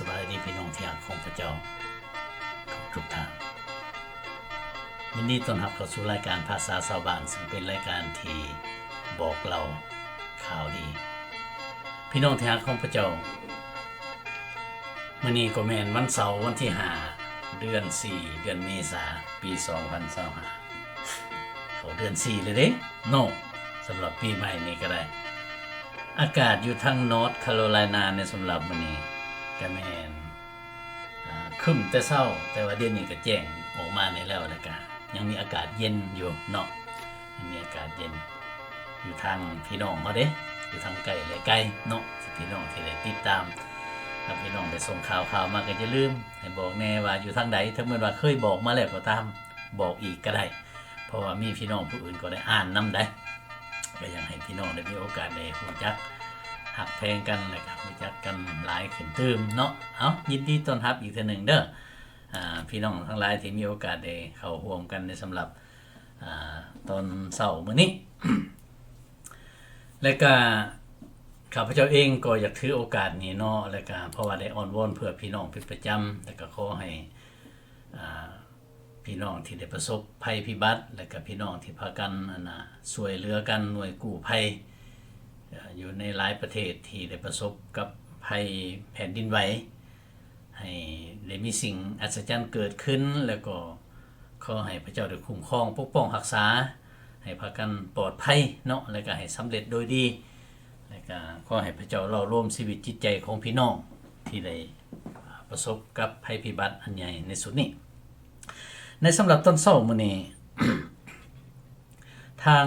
ສະບາຍດີພີ່ນ້ອງທີ່ຮັກຂອງພະເຈົ້າທຸກໆທ່ານ. ຍິນດີຕ້ອນຮັບເຂົ້າສູ່ລາຍການພາສາຊາວບ້ານ, ຊຶ່ງເປັນລາຍການທີ່ບອກເລົ່າຂ່າວດີ. ພີ່ນ້ອງທີ່ຮັກຂອງພະເຈົ້າ, ມື້ນີ້ກໍແມ່ນວັນເສົາ ວັນທີຫ້າ ເດືອນສີ່ ເດືອນເມສາ ປີສອງພັນຊາວຫ້າ ເຂົ້າເດືອນສີ່ແລ້ວເດ້ເນາະ. ສຳລັບປີໃໝ່ນີ້ກໍໄດ້ ອາກາດຢູ່ທາງ North Carolina ໃນສຳລັບມື້ນີ້ກໍແມ່ນ ອາ ຄຶ້ມແຕ່ເຊົ້າ, ແຕ່ວ່າດຽວນີ້ກໍແຈ້ງອອກມາແດ່ແລ້ວ, ແລ້ວກໍຍັງມີອາກາດເຢັນຢູ່ເນາະ, ຍັງມີອາກາດເຢັນຢູ່ທາງພີ່ນ້ອງເຮົາເດ້, ຢູ່ທາງໃກ້ ແລະ ໄກເນາະ. ພີ່ນ້ອງທີ່ໄດ້ຕິດຕາມ ຖ້າພີ່ນ້ອງໄດ້ສົ່ງຂ່າວໆມາ ກໍຢ່າລືມໃຫ້ບອກແດ່ວ່າຢູ່ທາງໃດ, ຖ້າແມ່ນວ່າເຄີຍບອກມາແລ້ວກໍຕາມ, ບອກອີກກໍໄດ້, ເພາະວ່າມີພີ່ນ້ອງຜູ້ອື່ນກໍໄດ້ອ່ານນຳໃດ໋. ກໍຢາກໃຫ້ພີ່ນ້ອງໄດ້ມີໂອກາດໄດ້ຮູ້ຈັກຮັກແພງກັນ ແລະ ກໍຮູ້ຈັກກັນຫຼາຍຂຶ້ນຕື່ມເນາະ. ເອົາ, ຍິນດີຕ້ອນຮັບອີກເທື່ອໜຶ່ງເດີ ອາ ພີ່ນ້ອງທັງຫຼາຍທີ່ມີໂອກາດໄດ້ເຂົ້າຮ່ວມກັນໃນສຳລັບ ອາ ຕອນເຊົ້າມື້ນີ້. ແລະກະຂ້າພະເຈົ້າເອງກໍຢາກຖືໂອກາດນີ້ເນາະ, ແລະກະເພາະວ່າໄດ້ອ້ອນວອນເພື່ອພີ່ນ້ອງເປັນປະຈຳ, ແລະກະຂໍໃຫ້ ອາ ພີ່ນ້ອງທີ່ໄດ້ປະສົບໄພພິບັດ ແລະກະພີ່ນ້ອງທີ່ພາກັນ ອັນນ່າ ຊ່ວຍເຫຼືອກັນ ໜ່ວຍກູ້ໄພ ເອີ ຢູ່ໃນຫຼາຍປະເທດທີ່ໄດ້ປະສົບກັບໄພແຜ່ນດິນໄຫວ ໃຫ້ໄດ້ມີສິ່ງອັດສະຈັນເກີດຂຶ້ນ, ແລ້ວກໍຂໍໃຫ້ພະເຈົ້າໄດ້ຄຸ້ມຄອງປົກປ້ອງຮັກສາ ໃຫ້ພາກັນປອດໄພເນາະ, ແລ້ວກໍໃຫ້ສຳເລັດໂດຍດີ, ແລ້ວກໍຂໍໃຫ້ພະເຈົ້າເລົາໂລມຊີວິດຈິດໃຈຂອງພີ່ນ້ອງທີ່ໄດ້ປະສົບກັບໄພພິບັດອັນໃຫຍ່ໃນຊຸດນີ້. ໃນສຳລັບຕອນເຊົ້າມື້ນີ້ ທາງ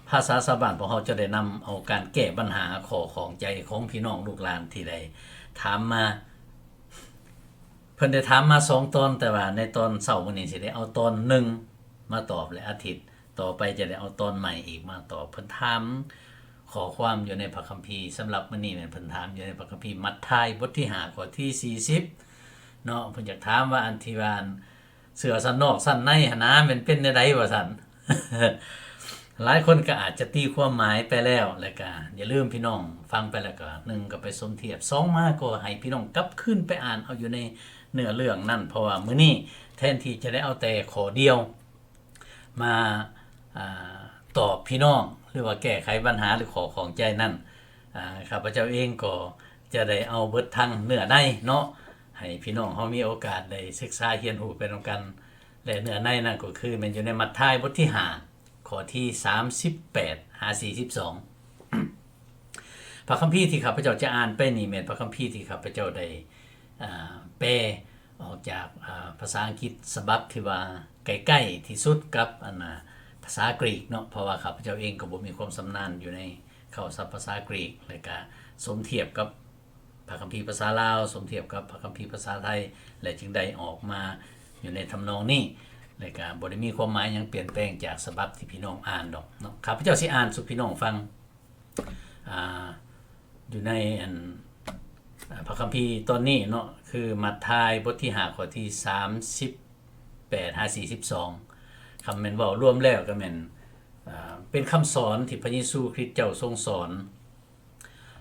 ພາສາຊາວບ້ານພວກເຮົາຈະໄດ້ນຳເອົາການແກ້ບັນຫາຂໍ້ຂ້ອງໃຈຂອງພີ່ນ້ອງລູກຫຼານທີ່ໄດ້ຖາມມາ. ເພິ່ນໄດ້ຖາມມາສອງຕອນ, ແຕ່ວ່າໃນຕອນເຊົ້າມື້ນີ້ຊິໄດ້ເອົາຕອນໜຶ່ງມາຕອບ, ແລະ ອາທິດຕໍ່ໄປຈະໄດ້ເອົາຕອນໃໝ່ອີກມາຕອບ. ເພິ່ນຖາມຂໍ້ຄວາມຢູ່ໃນພະຄຳພີ, ສຳລັບມື້ນີ້ແມ່ນເພິ່ນຖາມຢູ່ໃນພະຄຳພີມັດທາຍ ບົດທີຫ້າ ຂໍ້ທີສີ່ສິບເນາະ. ເພິ່ນຢາກຖາມວ່າ ອັນທີ່ວ່າ ເສື້ອຊັ້ນນອກຊັ້ນໃນຫັ້ນນາ ແມ່ນເປັນແນວໃດວ່າຊັ້ນ. ຫຼາຍຄົນກໍອາດຈະຕີຄວາມໝາຍໄປແລ້ວ, ແລ້ວກໍຢ່າລືມພີ່ນ້ອງຟັງໄປແລ້ວກໍ ໜຶ່ງກໍໄປສົມທຽບ, ສອງມາກໍໃຫ້ພີ່ນ້ອງກັບຄືນໄປອ່ານເອົາຢູ່ໃນເນື້ອເລື່ອງນັ້ນ, ເພາະວ່າມື້ນີ້ແທນທີ່ຈະໄດ້ເອົາແຕ່ຂໍ້ດຽວມາ ອາ ຕອບພີ່ນ້ອງ ຫຼືວ່າແກ້ໄຂບັນຫາ ຫຼື ຂໍ້ຂ້ອງໃຈນັ້ນ, ອາ ຂ້າພະເຈົ້າເອງກໍຈະໄດ້ເອົາເບິດທັງເນື້ອໃນເນາະ ໃຫ້ພີ່ນ້ອງເຮົາມີໂອກາດໄດ້ສຶກສາຮຽນຮູ້ໄປນຳກັນ. ແລະ ເນື້ອໃນນັ້ນກໍຄືແມ່ນຢູ່ໃນມັດທາຍບົດທີຫ້າ ຂໍ້ທີສາມສິບແປດຫາສີ່ສິບສອງ. ພະຄຳພີທີ່ຂ້າພະເຈົ້າຈະອ່ານໄປນີ້ແມ່ນພະຄຳພີທີ່ຂ້າພະເຈົ້າໄດ້ ອາ ແປອອກຈາກ ອາ ພາສາອັງກິດສະບັບທີ່ວ່າໃກ້ໆທີ່ສຸດກັບ ອັນນ່າ ພາສາກຣີກເນາະ, ເພາະວ່າຂ້າພະເຈົ້າເອງກໍບໍ່ມີຄວາມຊຳນານຢູ່ໃນເຂົ້າສັບພາສາກຣີກ, ແລະກະສົມທຽບກັບ ພະຄຳພີພາສາລາວ ສົມທຽບກັບພະຄຳພີພາສາໄທ ແລະ ຈຶ່ງໄດ້ອອກມາຢູ່ໃນທຳນອງນີ້, ແລະ ກະບໍ່ໄດ້ມີຄວາມໝາຍຫຍັງປ່ຽນແປງຈາກສະບັບທີ່ພີ່ນ້ອງອ່ານດອກເນາະ. ຂ້າພະເຈົ້າຊິອ່ານສູ່ພີ່ນ້ອງຟັງ ອາ ຢູ່ໃນ ອັນ ອາ ພະຄຳພີຕອນນີ້ເນາະ, ຄື ມັດທາຍ ບົດທີຫ້າ ຂໍ້ທີສາມສິບແປດຫາສີ່ສິບສອງ. ຄຳແມ່ນເວົ້າລວມແລ້ວກໍແມ່ນ ອາ ເປັນຄຳສອນທີ່ພະເຢຊູຄຣິດເຈົ້າຊົງສອນ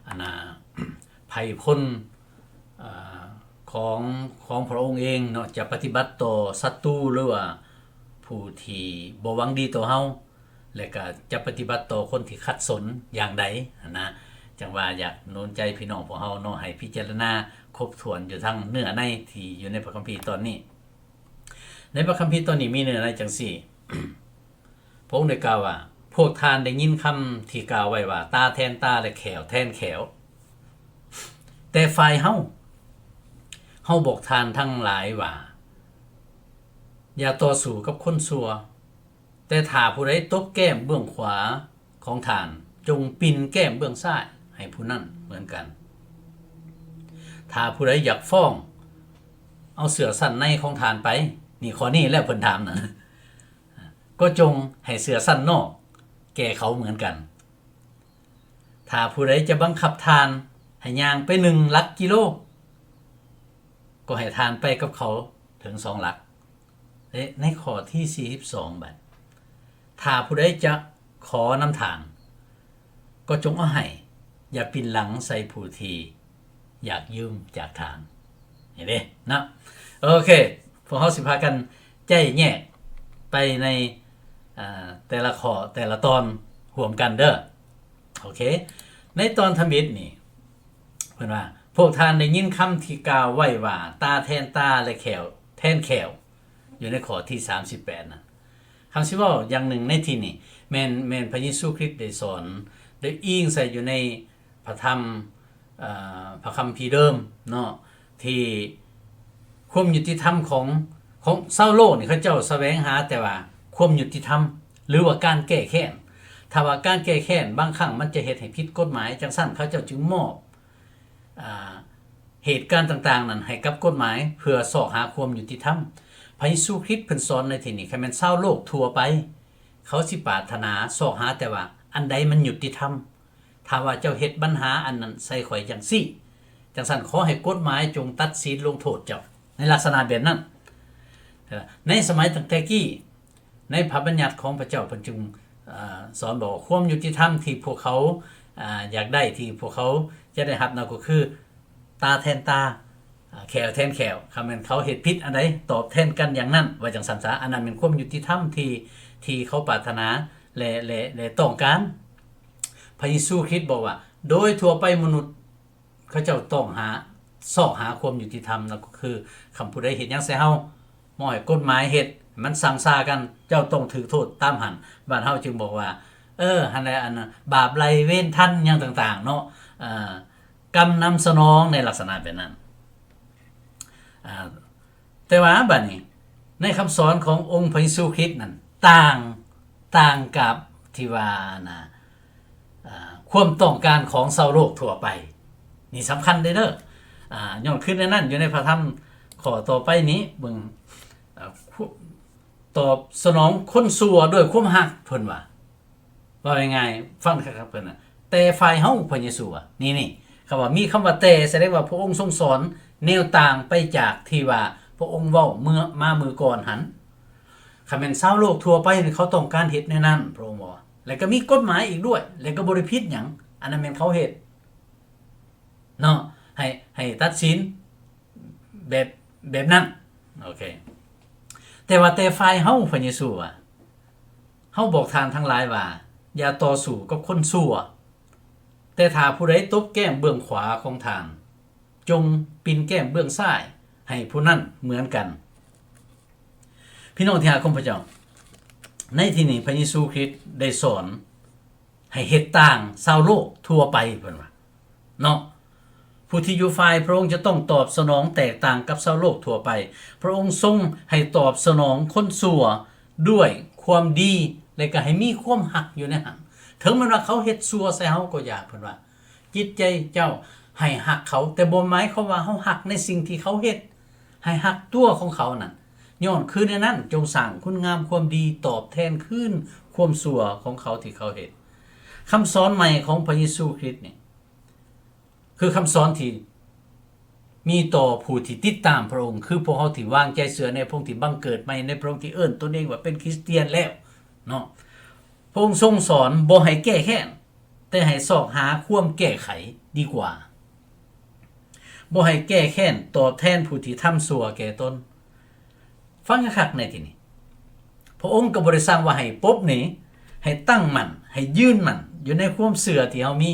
ອັນນ່າ ໃຜຄົນ ອາ ຂອງ ຂອງພະອົງເອງເນາະ ຈະປະຕິບັດຕໍ່ສັດຕູ ຫຼືວ່າຜູ້ທີ່ບໍ່ຫວັງດີຕໍ່ເຮົາ ແລະກະຈະປະຕິບັດຕໍ່ຄົນທີ່ຂັດສົນຢ່າງໃດຫັ້ນນະ. ຈັ່ງວ່າຢາກໜູນໃຈພີ່ນ້ອງພວກເຮົາເນາະ ໃຫ້ພິຈາລະນາຄົບຖ້ວນຢູ່ທັງເນື້ອໃນທີ່ຢູ່ໃນພະຄຳພີຕອນນີ້. ໃນພະຄຳພີຕອນນີ້ມີເນື້ອໃນຈັ່ງຊີ້. ພະອົງໄດ້ກ່າວວ່າ, ພວກທ່ານໄດ້ຍິນຄຳທີ່ກ່າວໄວ້ວ່າ, ຕາແທນຕາ ແລະ ແຂ້ວແທນແຂ້ວ. ແຕ່ຝ່າຍເຮົາ, ເຮົາບອກທ່ານທັງຫຼາຍວ່າ, ຢ່າຕໍ່ສູ້ກັບຄົນຊົ່ວ, ແຕ່ຖ້າຜູ້ໃດຕົບແກ້ມເບື້ອງຂວາຂອງທ່ານ, ຈົ່ງປິ່ນແກ້ມເບື້ອງຊ້າຍໃຫ້ຜູ້ນັ້ນເໝືອນກັນ. ຖ້າຜູ້ໃດຢາກຟ້ອງ, ເອົາເສື້ອຊັ້ນໃນຂອງທ່ານໄປ. ນີ້ ຂໍ້ນີ້ແຫຼະເພິ່ນຖາມນະ. ກໍຈົ່ງໃຫ້ເສື້ອຊັ້ນນອກແກ່ເຂົາເໝືອນກັນ. ຖ້າຜູ້ໃດຈະບັງຄັບທ່ານໃຫ້ຍ່າງໄປໜຶ່ງຫຼັກກິໂລ, ກໍໃຫ້ທ່ານໄປກັບເຂົາເຖິງສອງຫຼັກ. ແລະ ໃນຂໍ້ທີສີ່ສິບສອງ ບັດ, ຖ້າຜູ້ໃດຈະຂໍນຳທ່ານ, ກໍຈົ່ງເອົາໃຫ້, ຢ່າປິ່ນຫຼັງໃສ່ຜູ້ທີ່ຢາກຢືມຈາກທ່ານ. ນີ້ເດ້ເນາະ. ໂອເຄ ພວກເຮົາຊິພາກັນໄຈ້ແຍກໄປໃນ ເອີ ແຕ່ລະຂໍ້ແຕ່ລະຕອນຮ່ວມກັນເດີ້. ໂອເຄ ໃນຕອນທຳອິດນີ້ ເພິ່ນວ່າ ພວກທ່ານໄດ້ຍິນຄຳທີ່ກ່າວໄວ້ວ່າ ຕາແທນຕາ ແລະ ແຂ້ວແທນແຂ້ວ ຢູ່ໃນຂໍ້ທີສາມສິບແປດນັ້ນ. ຄຳຊິເວົ້າຢ່າງໜຶ່ງໃນທີ່ນີ້ ແມ່ນ ແມ່ນພະເຢຊູຄຣິດໄດ້ສອນ ໄດ້ອີງໃສ່ຢູ່ໃນ ພະທຳ ເອີ ພະຄຳພີເດີມເນາະ ທີ່ຄວາມຍຸຕິທຳຂອງ ຂອງຊາວໂລກນີ້ ເຂົາເຈົ້າສະແຫວງຫາແຕ່ວ່າຄວາມຍຸຕິທຳ ຫຼືວ່າການແກ້ແຄ້ນ. ຖ້າວ່າການແກ້ແຄ້ນບາງຄັ້ງມັນຈະເຮັດໃຫ້ຜິດກົດໝາຍ, ຈັ່ງຊັ້ນເຂົາເຈົ້າຈຶ່ງມອບ ອາ ເຫດການຕ່າງໆນັ້ນໃຫ້ກັບກົດໝາຍ ເພື່ອຊອກຫາຄວາມຍຸຕິທຳ. ພະເຢຊູຄຣິດເພິ່ນສອນໃນທີ່ນີ້ ຄັນແມ່ນຊາວໂລກທົ່ວໄປ ເຂົາຊິປາດຖະໜາຊອກຫາແຕ່ວ່າອັນໃດມັນຍຸຕິທຳ. ຖ້າວ່າເຈົ້າເຮັດບັນຫາອັນນັ້ນໃສ່ຂ້ອຍຈັ່ງຊີ້ ຈັ່ງຊັ້ນຂໍໃຫ້ກົດໝາຍຈົ່ງຕັດສິນລົງໂທດເຈົ້າ ໃນລັກສະນະແບບນັ້ນ. ໃນສະໄໝຕັ້ງແຕ່ກີ້ ໃນພະບັນຍັດຂອງພະເຈົ້າເພິ່ນຈຶ່ງ ເອີ ສອນບອກວ່າຄວາມຍຸຕິທຳທີ່ພວກເຂົາ ອາ ຢາກໄດ້ ທີ່ພວກເຂົາຈະໄດ້ຮັບນັ້ນກໍຄື ຕາແທນຕາ ອາ ແຂ້ວແທນແຂ້ວ. ຄັນແມ່ນເຂົາເຮັດຜິດອັນໃດ ຕອບແທນກັນຢ່າງນັ້ນ ວ່າຈັ່ງຊັ້ນຊະ. ອັນນັ້ນແມ່ນຄວາມຍຸຕິທຳທີ່ ທີ່ເຂົາປາດຖະໜາ ແລະ ແລະ ແລະ ຕ້ອງການ. ພະເຢຊູຄຣິດບອກວ່າ ໂດຍທົ່ວໄປມະນຸດເຂົາເຈົ້າຕ້ອງຫາ ຊອກຫາຄວາມຍຸຕິທຳ ນັ້ນກໍຄື ຄັນຜູ້ໃດເຮັດຫຍັງໃສ່ເຮົາ ໝໍໃຫ້ກົດໝາຍເຮັດ ມັນສັງສາກັນ ເຈົ້າຕ້ອງຖືກໂທດຕາມຫັ້ນ. ບ້ານເຮົາຈຶ່ງບອກວ່າ ເອີ ຫັ້ນແຫຼະ ອັນ ບາບໄລ່ເວນທັນ ຫຍັງຕ່າງໆເນາະ ເອີ ກຳນຳສະໜອງ ໃນລັກສະນະແບບນັ້ນ. ອາ ແຕ່ວ່າບາດນີ້ ໃນຄຳສອນຂອງອົງພະເຢຊູຄຣິດນັ້ນ ຕ່າງ ຕ່າງກັບທີ່ວ່ານະ ອາ ຄວາມຕ້ອງການຂອງຊາວໂລກທົ່ວໄປ ນີ້ສຳຄັນເດີ້ເດີ. ອາ ຍ້ອນຄືໃນນັ້ນ ຢູ່ໃນພະທຳຂໍ້ຕໍ່ໄປນີ້ ເບິ່ງ ອາ ຕອບສະໜອງຄົນຊົ່ວດ້ວຍຄວາມຮັກ ເພິ່ນວ່າ ເວົ້າງ່າຍໆ ຟັງຄັກໆ ເພິ່ນນະ ແຕ່ຝ່າຍເຮົາ ພະເຢຊູວ່າ ນີ້ໆ ຄຳວ່າ ມີຄຳວ່າແຕ່ ສະແດງວ່າພະອົງຊົງສອນແນວຕ່າງໄປຈາກທີ່ວ່າພະອົງເວົ້າເມື່ອ ມາມື້ກ່ອນຫັ້ນ. ຄັນແມ່ນຊາວໂລກທົ່ວໄປນີ້ ເຂົາຕ້ອງການເຮັດແນວນັ້ນ ພະອົງເວົ້າ ແລະກໍມີກົດໝາຍອີກດ້ວຍ ແລະກໍບໍ່ໄດ້ຜິດຫຍັງ ອັນນັ້ນແມ່ນເຂົາເຮັດເນາະ ໃຫ້ ໃຫ້ຕັດສິນ ແບບ ແບບນັ້ນ. ໂອເຄ ແຕ່ວ່າແຕ່ຝ່າຍເຮົາ ພະເຢຊູວ່າ ເຮົາບອກທ່ານທັງຫຼາຍວ່າ ຢ່າຕໍ່ສູ້ກັບຄົນຊົ່ວ, ແຕ່ຖ້າຜູ້ໃດຕົບແກ້ມເບື້ອງຂວາຂອງທ່ານ, ຈົ່ງປິ່ນແກ້ມເບື້ອງຊ້າຍໃຫ້ຜູ້ນັ້ນເໝືອນກັນ. ພີ່ນ້ອງທີ່ຮັກຂອງພະເຈົ້າ, ໃນທີ່ນີ້ພະເຢຊູຄຣິດໄດ້ສອນ ໃຫ້ເຮັດຕ່າງຊາວໂລກທົ່ວໄປ ເພິ່ນວ່າເນາະ. ຜູ້ທີ່ຢູ່ຝ່າຍພະອົງຈະຕ້ອງຕອບສະໜອງແຕກຕ່າງກັບຊາວໂລກທົ່ວໄປ. ພະອົງຊົງໃຫ້ຕອບສະໜອງຄົນຊົ່ວດ້ວຍຄວາມດີ ແລະກໍໃຫ້ມີຄວາມຮັກຢູ່ໃນຫັ້ນ. ເຖິງແມ່ນວ່າເຂົາເຮັດຊົ່ວໃສ່ເຮົາກໍຢ່າ, ເພິ່ນວ່າ ຈິດໃຈເຈົ້າໃຫ້ຮັກເຂົາ, ແຕ່ບໍ່ໝາຍຄວາມວ່າເຮົາຮັກໃນສິ່ງທີ່ເຂົາເຮັດ, ໃຫ້ຮັກຕົວຂອງເຂົານັ້ນ. ຍ້ອນຄືແນວນັ້ນ, ຈົ່ງສ້າງຄຸນງາມຄວາມດີຕອບແທນຄືນຄວາມຊົ່ວຂອງເຂົາທີ່ເຂົາເຮັດ. ຄຳສອນໃໝ່ຂອງພະເຢຊູຄຣິດນີ້ ຄືຄຳສອນທີ່ມີຕໍ່ຜູ້ທີ່ຕິດຕາມພະອົງ, ຄືພວກເຮົາທີ່ວາງໃຈເຊື່ອໃນພະອົງ, ທີ່ບັງເກີດໃໝ່ໃນພະອົງ, ທີ່ເອີ້ນຕົນເອງວ່າເປັນຄຣິສຕຽນແລ້ວເນາະ. ພະອົງຊົງສອນບໍ່ໃຫ້ແກ້ແຄ້ນ, ແຕ່ໃຫ້ຊອກຫາຄວາມແກ້ໄຂດີກວ່າ. ບໍ່ໃຫ້ແກ້ແຄ້ນຕອບແທນຜູ້ທີ່ທຳຊົ່ວແກ່ຕົນ. ຟັງຄັກໆ ໃນທີ່ນີ້, ພະອົງກໍບໍ່ໄດ້ສັ່ງວ່າໃຫ້ປົບໜີ, ໃຫ້ຕັ້ງໝັ້ນ, ໃຫ້ຢືນໝັ້ນຢູ່ໃນຄວາມເຊື່ອທີ່ເຮົາມີ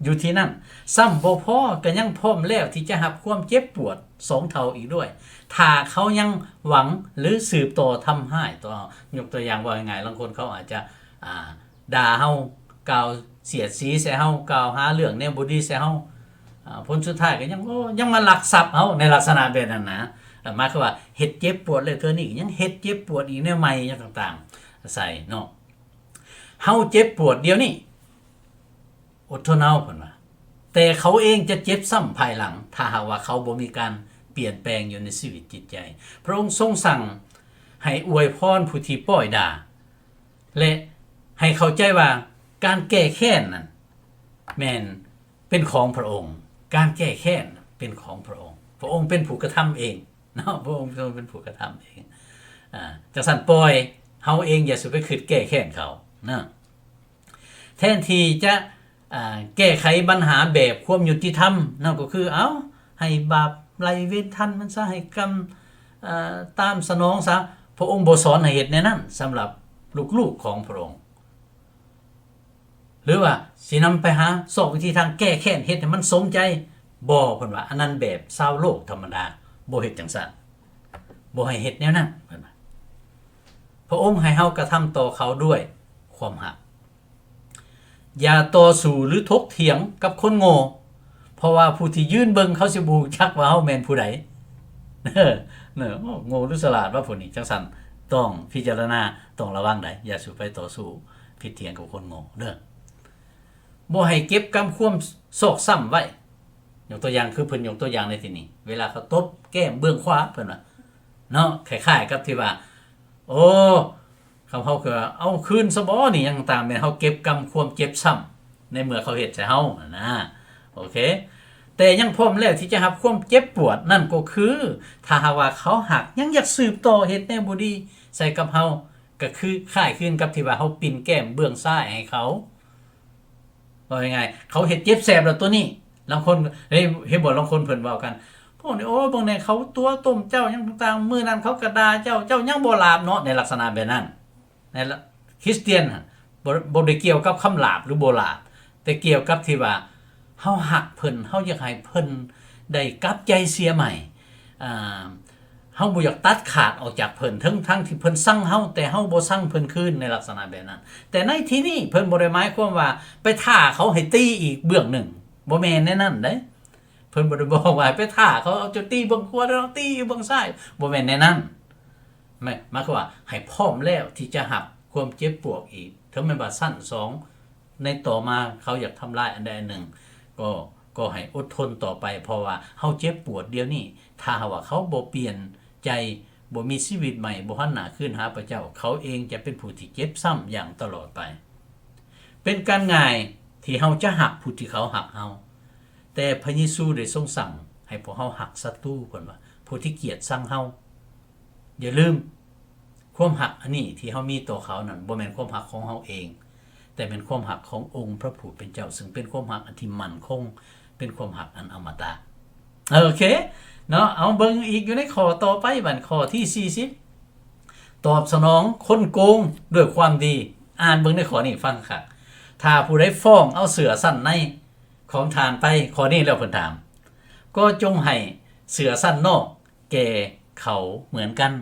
ຢູ່ທີ່ນັ້ນ. ຊ້ຳບໍ່ພໍ, ກໍຍັງພ້ອມແລ້ວທີ່ຈະຮັບຄວາມເຈັບປວດສອງເທົ່າອີກດ້ວຍ, ຖ້າເຂົາຍັງຫວັງ ຫຼື ສືບຕໍ່ທຳຮ້າຍຕໍ່ເຮົາ. ຍົກຕົວຢ່າງເວົ້າງ່າຍໆ, ລາງຄົນເຂົາອາດຈະ ອ່າ ດ່າເຮົາ, ກ່າວສຽດສີໃສ່ເຮົາ, ກ່າວຫາເລື່ອງແນວບໍ່ດີໃສ່ເຮົາ, ອາ ຜົນສຸດທ້າຍກໍຍັງ ໂອ້ ຍັງມາລັກຊັບເຮົາ ໃນລັກສະນະແບບນັ້ນນະ. ເອີ ໝາຍຄວາມວ່າເຮັດເຈັບປວດແລ້ວ ເທື່ອນີ້ກໍຍັງເຮັດເຈັບປວດອີກ ແນວໃໝ່ຫຍັງຕ່າງໆໃສ່ເນາະ. ເຮົາເຈັບປວດດຽວນີ້ ອົດທົນເອົາ ເພິ່ນວ່າ, ແຕ່ເຂົາເອງຈະເຈັບຊ້ຳພາຍຫຼັງ ຖ້າຫາກວ່າເຂົາບໍ່ມີການປ່ຽນແປງຢູ່ໃນຊີວິດຈິດໃຈ. ພະອົງຊົງສັ່ງໃຫ້ອວຍພອນຜູ້ທີ່ປ້ອຍດ່າ ແລະ ໃຫ້ເຂົ້າໃຈວ່າການແກ້ແຄ້ນນັ້ນແມ່ນເປັນຂອງພະອົງ, ການແກ້ແຄ້ນເປັນຂອງພະອົງ, ພະອົງເປັນຜູ້ກະທຳເອງເນາະ, ພະອົງເປັນຜູ້ກະທຳເອງ. ອາ ຈັ່ງຊັ້ນ ປ່ອຍເຮົາເອງຢ່າສູ່ໄປຄິດແກ້ແຄ້ນເຂົານະ. ແທນທີ່ຈະ ອາ ແກ້ໄຂບັນຫາແບບຄວາມຍຸຕິທຳເນາະ, ກໍຄື ເອົາ ໃຫ້ບາບ ໄລ່ເວນທັນມັນຊະ ໃຫ້ກຳ ເອີ ຕາມສະໜອງຊະ. ພະອົງບໍ່ສອນໃຫ້ເຮັດແນວນັ້ນສຳລັບລູກໆຂອງພະອົງ. ຫຼືວ່າຊິນຳໄປຫາຊອກວິທີທາງແກ້ແຄ້ນ ເຮັດໃຫ້ມັນສົມໃຈ? ບໍ່, ເພິ່ນວ່າອັນນັ້ນແບບຊາວໂລກທຳມະດາ ບໍ່ເຮັດຈັ່ງຊັ້ນ, ບໍ່ໃຫ້ເຮັດແນວນັ້ນ ເພິ່ນວ່າ. ພະອົງໃຫ້ເຮົາກະທຳຕໍ່ເຂົາດ້ວຍຄວາມຮັກ. ຢ່າຕໍ່ສູ້ ຫຼື ຖົກຖຽງກັບຄົນໂງ່, ເພາະວ່າຜູ້ທີ່ຢືນເບິ່ງເຂົາຊິບໍ່ຮູ້ຈັກວ່າເຮົາແມ່ນຜູ້ໃດ. ເອີ ໂງ່ ຫຼື ສະຫຼາດວະຜູ້ນີ້? ຈັ່ງຊັ້ນຕ້ອງພິຈາລະນາ, ຕ້ອງລະວັງໃດ໋. ຢ່າສູ່ໄປຕໍ່ສູ້ຜິດຖຽງກັບຄົນໂງ່ເດີ້. ບໍ່ໃຫ້ເກັບກຳຄວາມຊອກຊ້ຳໄວ້. ຍົກຕົວຢ່າງ ຄືເພິ່ນຍົກຕົວຢ່າງໃນທີ່ນີ້ ເວລາເຂົາຕົບແກ້ມເບື້ອງຂວາ ເພິ່ນວ່າເນາະ, ຄ້າຍໆກັບທີ່ວ່າ ໂອ້ ຄຳເຮົາຄືວ່າ ເອົາຄືນຊະບໍນີ້ ຫຍັງຕ່າງ ແມ່ນເຮົາເກັບກຳຄວາມເຈັບຊ້ຳ ໃນເມື່ອເຂົາເຮັດໃສ່ເຮົາຫັ້ນນະ. ໂອເຄ ແຕ່ຍັງພ້ອມແລ້ວທີ່ຈະຮັບຄວາມເຈັບປວດ, ນັ້ນກໍຄື ຖ້າຫາກວ່າເຂົາຫາກຍັງຢາກສືບຕໍ່ເຮັດແນວບໍ່ດີໃສ່ກັບເຮົາ, ກໍຄືຄ້າຍຄືນກັບທີ່ວ່າເຮົາປິ່ນແກ້ມເບື້ອງຊ້າຍໃຫ້ເຂົາ. ເວົ້າງ່າຍໆ ເຂົາເຮັດເຈັບແສບແລ້ວຕົວນີ້. ລາງຄົນ ເຫັນ ເຫັນບໍ່ ລາງຄົນເພິ່ນເວົ້າກັນ ພວກນີ້ ໂອ້ ເບິ່ງແດ່ ເຂົາຕົວະຕົ້ມເຈົ້າຫຍັງຕ່າງໆ, ມື້ນັ້ນເຂົາກໍດ່າເຈົ້າ, ເຈົ້າຍັງບໍ່ຫຼາບເນາະ, ໃນລັກສະນະແບບນັ້ນ. ໃນຄຣິສຕຽນຫັ້ນ ບໍ່ ບໍ່ໄດ້ກ່ຽວກັບຄຳຫຼາບ ຫຼື ບໍ່ຫຼາບ, ແຕ່ກ່ຽວກັບທີ່ວ່າເຮົາຮັກເພິ່ນ, ເຮົາຢາກໃຫ້ເພິ່ນໄດ້ກັບໃຈເສຍໃໝ່. ອ່າ ເຮົາບໍ່ຢາກຕັດຂາດອອກຈາກເພິ່ນ ທັງໆທີ່ເພິ່ນຊັງເຮົາ ແຕ່ເຮົາບໍ່ຊັງເພິ່ນຄືນ ໃນລັກສະນະແບບນັ້ນ. ແຕ່ໃນທີ່ນີ້ເພິ່ນບໍ່ໄດ້ໝາຍຄວາມວ່າໄປທ້າເຂົາໃຫ້ຕີອີກເບື້ອງໜຶ່ງ, ບໍ່ແມ່ນແນວນັ້ນເດ້. ເພິ່ນບໍ່ໄດ້ບອກວ່າໄປທ້າເຂົາ ເອົາເຈົ້າຕີເບື້ອງຂວາ ແລ້ວຕີເບື້ອງຊ້າຍ, ບໍ່ແມ່ນແນວນັ້ນ. ໝາຍ ໝາຍຄວາມວ່າໃຫ້ພ້ອມແລ້ວທີ່ຈະຮັບຄວາມເຈັບປວດອີກ, ເຖິງແມ່ນວ່າຊັ້ນສອງ ໃນຕໍ່ມາເຂົາຢາກທຳລາຍອັນໃດອັນໜຶ່ງ ກໍ ກໍໃຫ້ອົດທົນຕໍ່ໄປ, ເພາະວ່າເຮົາເຈັບປວດດຽວນີ້, ຖ້າຫາກວ່າເຂົາບໍ່ປ່ຽນໃຈ, ບໍ່ມີຊີວິດໃໝ່, ບໍ່ຫັນໜ້າຄືນຫາພະເຈົ້າ, ເຂົາເອງຈະເປັນຜູ້ທີ່ເຈັບຊ້ຳຢ່າງຕະຫຼອດໄປ. ເປັນການງ່າຍທີ່ເຮົາຈະຮັກຜູ້ທີ່ເຂົາຮັກເຮົາ, ແຕ່ພະເຢຊູໄດ້ຊົງສັ່ງໃຫ້ພວກເຮົາຮັກສັດຕູ, ເພິ່ນວ່າ ຜູ້ທີ່ກຽດຊັງເຮົາ. ຢ່າລືມ, ຄວາມຮັກອັນນີ້ທີ່ເຮົາມີຕໍ່ເຂົານັ້ນ ບໍ່ແມ່ນຄວາມຮັກຂອງເຮົາເອງ, ແຕ່ແມ່ນຄວາມຮັກຂອງອົງພະຜູ້ເປັນເຈົ້າ, ເຊິ່ງເປັນຄວາມຮັກອັນທີ່ໝັ້ນຄົງ, ເປັນຄວາມຮັກອັນອະມະຕະ. ໂອເຄເນາະ, ເອົາເບິ່ງອີກຢູ່ໃນຂໍ້ຕໍ່ໄປ, ບັດຂໍ້ທີສີ່ສິບ ຕອບສະໜອງຄົນໂກງດ້ວຍຄວາມດີ. ອ່ານເບິ່ງໃນຂໍ້ນີ້ຟັງຄັກ. ຖ້າຜູ້ໃດຟ້ອງເອົາເສື້ອຊັ້ນໃນຂອງທ່ານໄປ, ຂໍ້ນີ້ແລ້ວເພິ່ນຖາມ, ກໍຈົ່ງໃຫ້ເສື້ອຊັ້ນນອກ ແກ່ເຂົາເໝືອນກັນ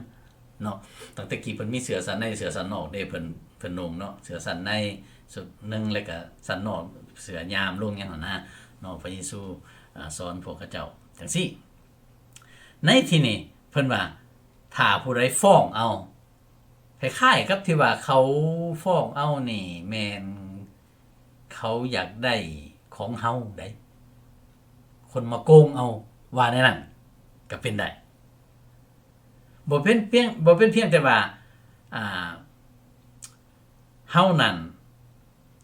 ເນາະ. ຕັ້ງແຕ່ກີ້ເພິ່ນມີເສື້ອຊັ້ນໃນເສື້ອຊັ້ນນອກເດ້ ເພິ່ນ ເພິ່ນນຸ່ງເນາະ, ເສື້ອຊັ້ນໃນຊຸດໜຶ່ງ ແລ້ວກະຊັ້ນນອກເສື້ອຍາມລົງຫຍັງຫັ້ນນະເນາະ. ພະເຢຊູ ອາ ສອນພວກເຂົາເຈົ້າຈັ່ງຊີ້. ໃນທີ່ນີ້ເພິ່ນວ່າ ຖ້າຜູ້ໃດຟ້ອງເອົາ, ຄ້າຍໆກັບທີ່ວ່າເຂົາຟ້ອງເອົານີ້ແມ່ນເຂົາຢາກໄດ້ຂອງເຮົາໃດ໋, ຄົນມາໂກງເອົາ, ວ່າແນວນັ້ນກໍເປັນໄດ້. ບໍ່ເປັນພຽງ ບໍ່ເປັນພຽງແຕ່ວ່າ ອ່າ ເຮົານັ້ນ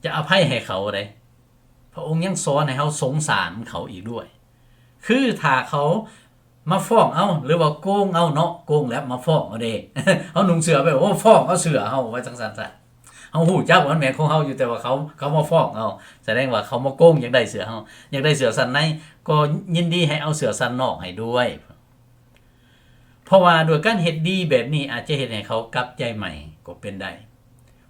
ຈະອະໄພໃຫ້ເຂົາເດ້, ພະອົງຍັງສອນໃຫ້ເຮົາສົງສານເຂົາອີກດ້ວຍ. ຄືຖ້າເຂົາມາຟ້ອງເຮົາ ຫຼືວ່າໂກງເຮົາເນາະ, ໂກງແລ້ວມາຟ້ອງເຮົາເດ້, ເຮົານຸ່ງເສື້ອໄປ ໂອ້ ຟ້ອງເອົາເສື້ອເຮົາ ວ່າຈັ່ງຊັ້ນຊະ. ເຮົາຮູ້ຈັກວ່າມັນແມ່ນຂອງເຮົາຢູ່, ແຕ່ວ່າເຂົາ ເຂົາມາຟ້ອງເຮົາ, ສະແດງວ່າເຂົາມາໂກງ, ຢາກໄດ້ເສື້ອເຮົາ, ຢາກໄດ້ເສື້ອຊັ້ນໃນ, ກໍຍິນດີໃຫ້ເອົາເສື້ອຊັ້ນນອກໃຫ້ດ້ວຍ. ເພາະວ່າດ້ວຍການເຮັດດີແບບນີ້ ອາດຈະເຮັດໃຫ້ເຂົາກັບໃຈໃໝ່ກໍເປັນໄດ້.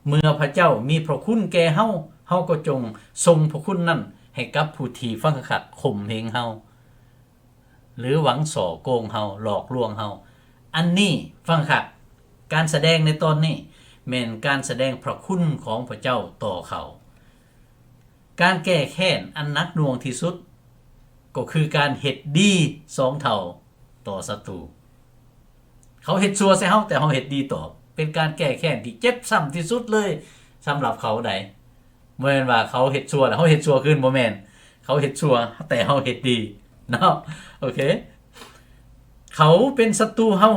ເມື່ອພະເຈົ້າມີພະຄຸນແກ່ເຮົາ, ເຮົາກໍຈົ່ງສົ່ງພະຄຸນນັ້ນໃຫ້ກັບຜູ້ທີ່ ຟັງຄັກໆ ຂົ່ມເຫງເຮົາ ຫຼື ຫວັງສໍ້ໂກງເຮົາ, ຫຼອກລວງເຮົາ. ອັນນີ້ ຟັງຄັກ, ການສະແດງໃນຕອນນີ້ ແມ່ນການສະແດງພະຄຸນຂອງພະເຈົ້າຕໍ່ເຂົາ. ການແກ້ແຄ້ນອັນໜັກໜ່ວງທີ່ສຸດ ກໍຄືການເຮັດດີສອງເທົ່າຕໍ່ສັດຕູ. ເຂົາເຮັດຊົ່ວໃສ່ເຮົາ, ແຕ່ເຮົາເຮັດດີຕອບ, ເປັນການແກ້ແຄ້ນທີ່ເຈັບຊ້ຳທີ່ສຸດເລີຍສຳລັບເຂົາໃດ໋. ບໍ່ແມ່ນວ່າເຂົາເຮັດຊົ່ວແລ້ວເຮົາເຮັດຊົ່ວຄືນ, ບໍ່ແມ່ນ. ເຂົາເຮັດຊົ່ວ, ແຕ່ເຮົາເຮັດດີເນາະ. ໂອເຄ. ເຂົາເປັນສັດຕູເຮົາ,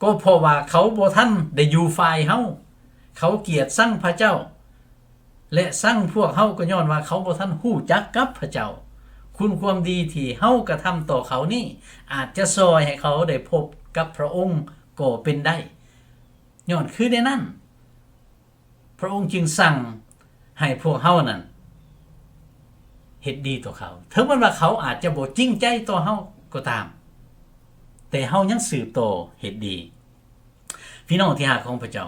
ກໍເພາະວ່າເຂົາບໍ່ທັນໄດ້ຢູ່ຝ່າຍເຮົາ. ເຂົາກຽດຊັງພະເຈົ້າ ແລະ ຊັງພວກເຮົາ ກໍຍ້ອນວ່າເຂົາບໍ່ທັນຮູ້ຈັກກັບພະເຈົ້າ. ຄຸນຄວາມດີທີ່ເຮົາກະທຳຕໍ່ເຂົານີ້ ອາດຈະຊ່ອຍໃຫ້ເຂົາໄດ້ພົບກັບພະອົງກໍເປັນໄດ້. ຍ້ອນຄືແນວນັ້ນ ພະອົງຈຶ່ງສັ່ງໃຫ້ພວກເຮົານັ້ນເຮັດດີຕໍ່ເຂົາ, ເຖິງແມ່ນວ່າເຂົາອາດຈະບໍ່ຈິງໃຈຕໍ່ເຮົາກໍຕາມ. ແຕ່ເຮົາຍັງສືບຕໍ່ເຮັດດີ. ພີ່ນ້ອງທີ່ຮັກຂອງພະເຈົ້າ,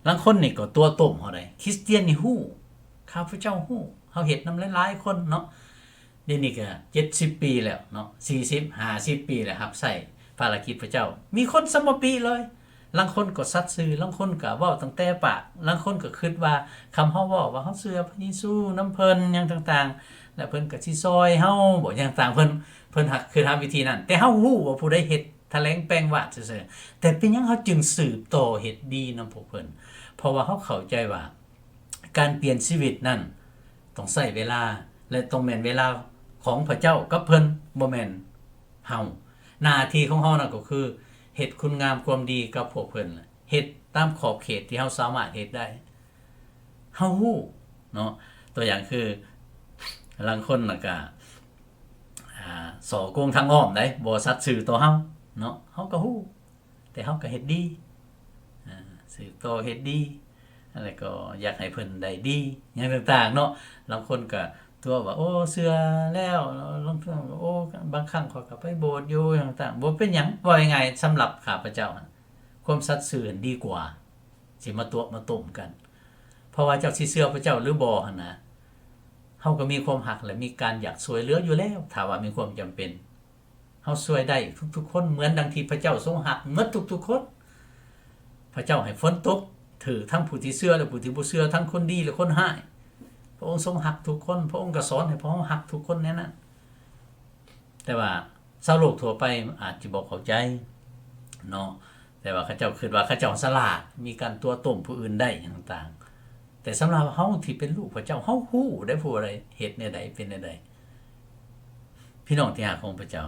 ລາງຄົນນີ້ກໍຕົວະຕົ້ມເຮົາໄດ໋. ຄຣິສຕຽນນີ້ຮູ້, ຂ້າພະເຈົ້າຮູ້, ເຮົາເຮັດນຳຫຼາຍໆຄົນເນາະ. ດຽວນີ້ກໍເຈັດສິບປີແລ້ວເນາະ, ສີ່ສິບ ຫ້າສິບປີແລ້ວ ຮັບໃຊ້ພາລະກິດພະເຈົ້າ. ມີຄົນສຳມະປິເລີຍ. ລາງຄົນກໍສັດຊື່, ລາງຄົນກໍເວົ້າຕັ້ງແຕ່ປາກ, ລາງຄົນກໍຄິດວ່າ ຄຳເຮົາເວົ້າວ່າເຮົາເຊື່ອພະເຢຊູນຳເພິ່ນຫຍັງຕ່າງໆ ແລ້ວເພິ່ນກໍຊິຊ່ອຍເຮົາບໍ ຫຍັງຕ່າງ, ເພິ່ນ ເພິ່ນຮັກ ຄືທຳວິທີນັ້ນ. ແຕ່ເຮົາຮູ້ວ່າຜູ້ໃດເຮັດ ຖະແຫຼງແປງວາດຊື່ໆ. ແຕ່ເປັນຫຍັງເຮົາຈຶ່ງສືບຕໍ່ເຮັດດີນຳພວກເພິ່ນ? ເພາະວ່າເຮົາເຂົ້າໃຈວ່າ ການປ່ຽນຊີວິດນັ້ນຕ້ອງໃຊ້ເວລາ ແລະ ຕ້ອງແມ່ນເວລາຂອງພະເຈົ້າກັບເພິ່ນ, ບໍ່ແມ່ນເຮົາ. ໜ້າທີ່ຂອງເຮົານັ້ນກໍຄືເຮັດຄຸນງາມຄວາມດີກັບພວກເພິ່ນ, ເຮັດຕາມຂອບເຂດທີ່ເຮົາສາມາດເຮັດໄດ້. ເຮົາຮູ້ເນາະ, ຕົວຢ່າງຄືລາງຄົນນະກະ ອ່າ ສໍ້ໂກງທາງອ້ອມໄດ໋, ບໍ່ສັດຊື່ຕໍ່ເຮົາເນາະ, ເຮົາກໍຮູ້ ແຕ່ເຮົາກໍເຮັດດີ ອ່າ ສືບຕໍ່ເຮັດດີ ແລ້ວກໍຢາກໃຫ້ເພິ່ນໄດ້ດີຫຍັງຕ່າງໆເນາະ. ລາງຄົນກໍຕົວະວ່າ ໂອ້ ເຊື່ອແລ້ວ, ລາງຄົນກໍ ໂອ້ ບາງຄັ້ງຂ້ອຍກໍໄປໂບດຢູ່ຫຍັງຕ່າງ. ບໍ່ເປັນຫຍັງ, ເວົ້າງ່າຍໆ ສຳລັບຂ້າພະເຈົ້າຫັ້ນ ຄວາມສັດຊື່ຫັ້ນດີກວ່າ ຊິມາຕົວະມາຕົ້ມກັນ. ເພາະວ່າເຈົ້າຊິເຊື່ອພະເຈົ້າຫຼືບໍ່ຫັ້ນນະ, ເຮົາກໍມີຄວາມຮັກ ແລະ ມີການຢາກຊ່ວຍເຫຼືອຢູ່ແລ້ວ ຖ້າວ່າມີຄວາມຈຳເປັນ. ເຮົາຊ່ວຍໄດ້ທຸກໆຄົນ ເໝືອນດັ່ງທີ່ພະເຈົ້າຊົງຮັກໝົດທຸກໆຄົນ. ພະເຈົ້າໃຫ້ຝົນຕົກຖືກທັງຜູ້ທີ່ເຊື່ອ ແລະ ຜູ້ທີ່ບໍ່ເຊື່ອ, ທັງຄົນດີ ແລະ ຄົນຮ້າຍ. ພະອົງຊົງຮັກທຸກຄົນ, ພະອົງກໍສອນໃຫ້ພວກເຮົາຮັກທຸກຄົນແນວນັ້ນ. ແຕ່ວ່າຊາວໂລກທົ່ວໄປອາດຈະບໍ່ເຂົ້າໃຈເນາະ, ແຕ່ວ່າເຂົາເຈົ້າຄິດວ່າເຂົາເຈົ້າສະຫຼາດ, ມີການຕົວະຕົ້ມຜູ້ອື່ນໄດ້ຫຍັງຕ່າງ. ແຕ່ສຳລັບເຮົາທີ່ເປັນລູກພະເຈົ້າ, ເຮົາຮູ້ໄດ໋ ຜູ້ໃດເຮັດແນວໃດ ເປັນແນວໃດ. ພີ່ນ້ອງທີ່ຮັກຂອງພະເຈົ້າ,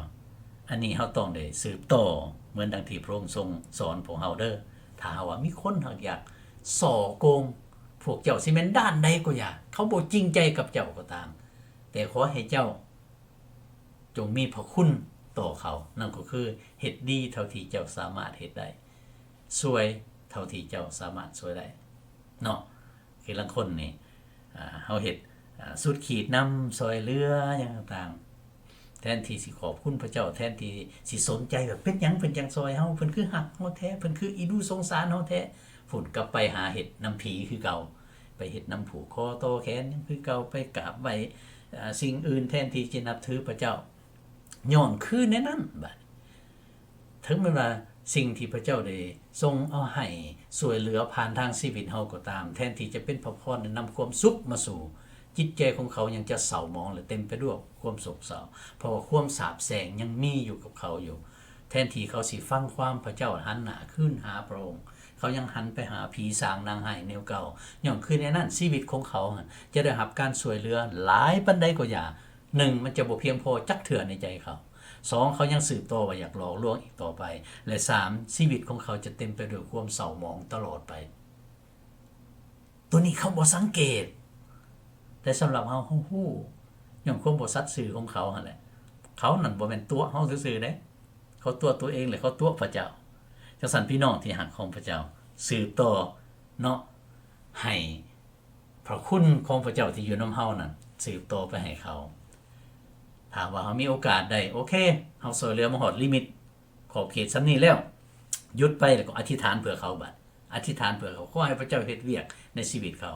ອັນນີ້ເຮົາຕ້ອງໄດ້ສືບຕໍ່ເໝືອນດັ່ງທີ່ພະອົງຊົງສອນພວກເຮົາເດີ້. ຖ້າຫາກວ່າມີຄົນຫາກຢາກສໍ້ໂກງພວກເຈົ້າ, ຊິແມ່ນດ້ານໃດກໍຢ່າ, ເຂົາບໍ່ຈິງໃຈກັບເຈົ້າກໍຕາມ, ແຕ່ຂໍໃຫ້ເຈົ້າ ຈົ່ງມີພະຄຸນຕໍ່ເຂົາ, ນັ້ນກໍຄືເຮັດດີເທົ່າທີ່ເຈົ້າສາມາດເຮັດໄດ້, ຊ່ວຍເທົ່າທີ່ເຈົ້າສາມາດຊ່ວຍໄດ້ເນາະ. ຄືລາງຄົນນີ້ ອ່າ ເຮົາເຮັດ ອ່າ ສຸດຂີດນຳ, ຊ່ວຍເຫຼືອຫຍັງຕ່າງໆ, ແທນທີ່ຊິຂອບຄຸນພະເຈົ້າ, ແທນທີ່ຊິສົນໃຈວ່າເປັນຫຍັງເພິ່ນຈັ່ງຊ່ອຍເຮົາ, ເພິ່ນຄືຮັກເຮົາແທ້, ເພິ່ນຄືອີດູສົງສານເຮົາແທ້, ພຸ້ນ ກັບໄປຫາເຮັດນຳຜີຄືເກົ່າ, ໄປເຮັດນຳຜູກຄໍຕໍ່ແຂນຫຍັງຄືເກົ່າ, ໄປກາບໄຫວ້ ເອີ່ ສິ່ງອື່ນແທນທີ່ຈະນັບຖືພະເຈົ້າ. ຍ້ອນຄືແນວນັ້ນ, ບາດ ເຖິງແມ່ນວ່າສິ່ງທີ່ພະເຈົ້າໄດ້ຊົງເອົາໃຫ້ຊ່ວຍເຫຼືອຜ່ານທາງຊີວິດເຮົາກໍຕາມ, ແທນທີ່ຈະເປັນພະພອນ ແລະ ນຳຄວາມສຸກມາສູ່, ຈິດໃຈຂອງເຂົາຍັງຈະເສົ້າໝອງ ແລະ ເຕັມໄປດ້ວຍຄວາມໂສກເສົ້າ, ເພາະວ່າຄວາມສາບແຊ່ງຍັງມີຢູ່ກັບເຂົາຢູ່. ແທນທີ່ເຂົາຊິຟັງຄວາມພະເຈົ້າ, ຫັນໜ້າຄືນຫາພະອົງ, ເຂົາຍັງຫັນໄປຫາຜີສາງນາງຮ້າຍແນວເກົ່າ. ຍ້ອນຄືແນວນັ້ນ, ຊີວິດຂອງເຂົາຫັ້ນຈະໄດ້ຮັບການຊ່ວຍເຫຼືອຫຼາຍປານໃດກໍຢ່າ, ໜຶ່ງ ມັນຈະບໍ່ພຽງພໍຈັກເທື່ອໃນໃຈເຂົາ, ສອງ ເຂົາຍັງສືບຕໍ່ວ່າຢາກຫຼອກລວງອີກຕໍ່ໄປ, ແລະ ສາມ ຊີວິດຂອງເຂົາຈະເຕັມໄປດ້ວຍຄວາມເສົ້າໝອງຕະຫຼອດໄປ. ໂຕນີ້ເຂົາບໍ່ສັງເກດ, ແຕ່ສຳລັບເຮົາ, ເຮົາຮູ້ ຍ້ອນຄວາມບໍ່ສັດຊື່ຂອງເຂົາຫັ້ນແຫຼະ. ເຂົານັ້ນບໍ່ແມ່ນຕົວະເຮົາຊື່ໆເດ້, ເຂົາຕົວະຕົວເອງ ແລະ ເຂົາຕົວະພະເຈົ້າ. ຈັ່ງຊັ້ນ ພີ່ນ້ອງທີ່ຮັກຂອງພະເຈົ້າ, ສືບຕໍ່ເນາະ, ໃຫ້ ພະຄຸນຂອງພະເຈົ້າທີ່ຢູ່ນຳເຮົານັ້ນ ສືບຕໍ່ໄປໃຫ້ເຂົາ. ຖ້າວ່າເຮົາມີໂອກາດໄດ້, ໂອເຄ, ເຮົາຊ່ວຍເຫຼືອມາຮອດລິມິດຂອບເຂດສ່ຳນີ້ແລ້ວ, ຢຸດໄປ ແລ້ວກໍອະທິຖານເພື່ອເຂົາບັດ, ອະທິຖານເພື່ອເຂົາ, ຂໍໃຫ້ພະເຈົ້າເຮັດວຽກໃນຊີວິດເຂົາ.